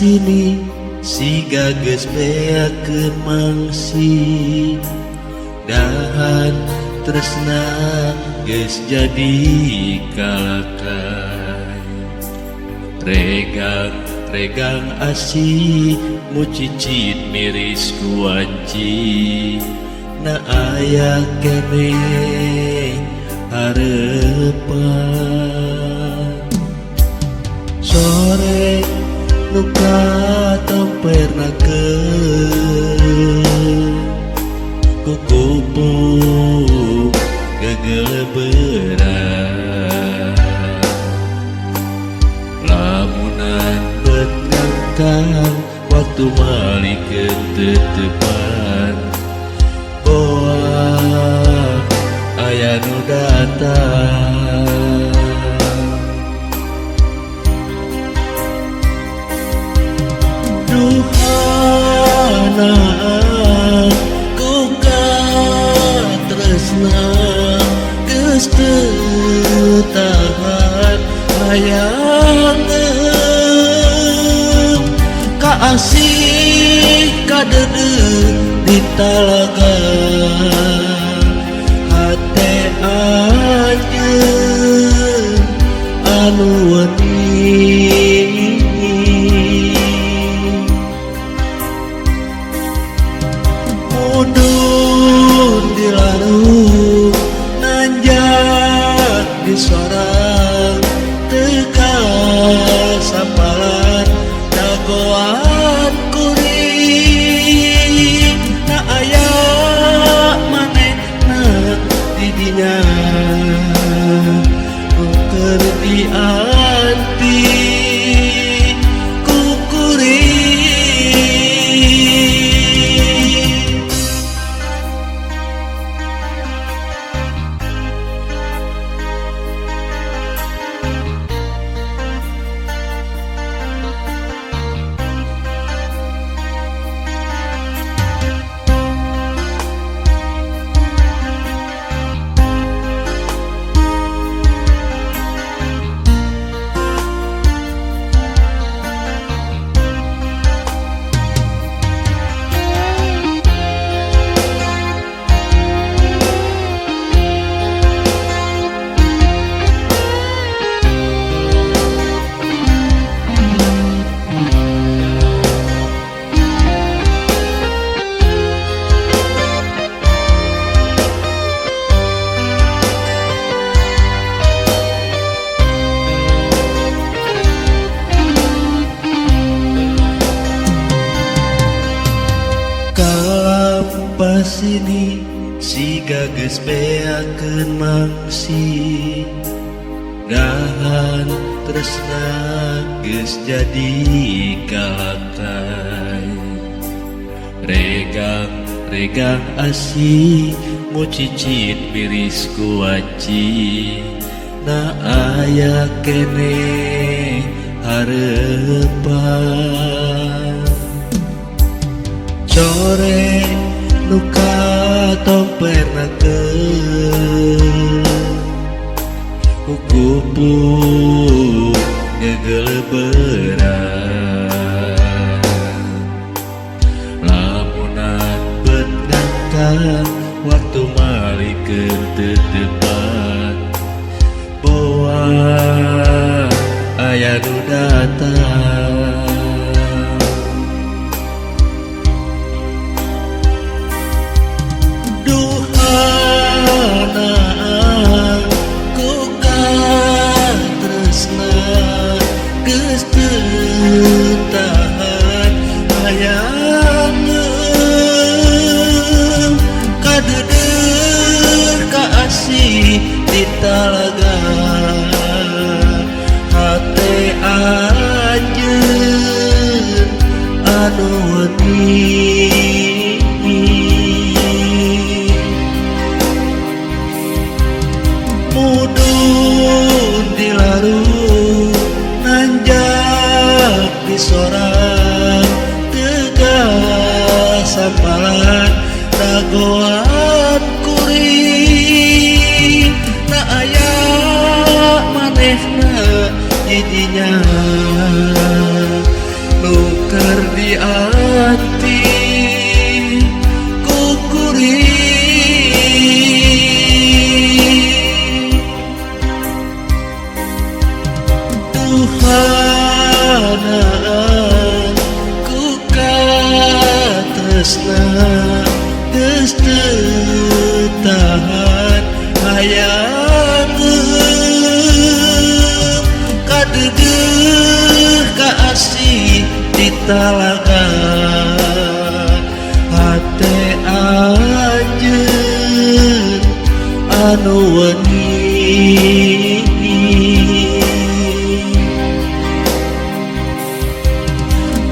sini siga geus beakeun mangsi, dahan tresna geus jadi kalakai. Regang regang asih mucicit miris ku wanci, na aya keneh harepan. Sore nu katompernakeun ku kupu gegeleberan, lamunan bet ngangkang waktu malikeun teu tepan, boa aya nu datang. Duhana ku katresna geus teu tahan hayangeun, kaasih kadeudeuh di talaga hate anjeun anu wening. Mudun di larung nanjak di sorang teu kasapalan dagoan kuring, na aya manehna di dinya nu keur dianti ku kuring. Kalampas sini siga geus beakeun mangsi, dahan tresna geus jadi kalakai. Regang regang asih mucicit miris ku wanci, na aya keneh harepan. Sore nu katompernakeun ku kupu gegeleberan, lamunan bet ngangkang waktu malikeun teu tepat, boa aya nu datang. Duhana ku katresna geus teu tahan hayangeun, kadeudeuh kaasih di talaga hate anjeun anu wening. Mudun di larung nanjak di sorang tegas sampalan dagoan kuring, na aya manehna jijinya nu Dianti ku kuring. Tuhanaan ku katresna geus teu tahan hayang kadeudeuh kaasih di talaga hate anjeun anu wening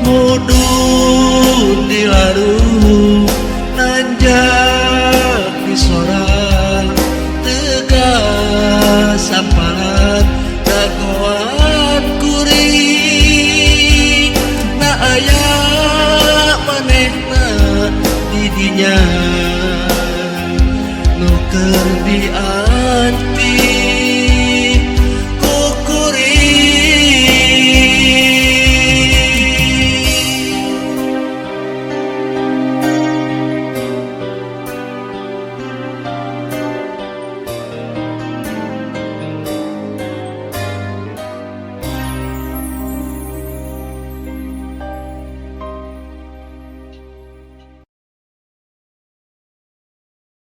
mudun di larut.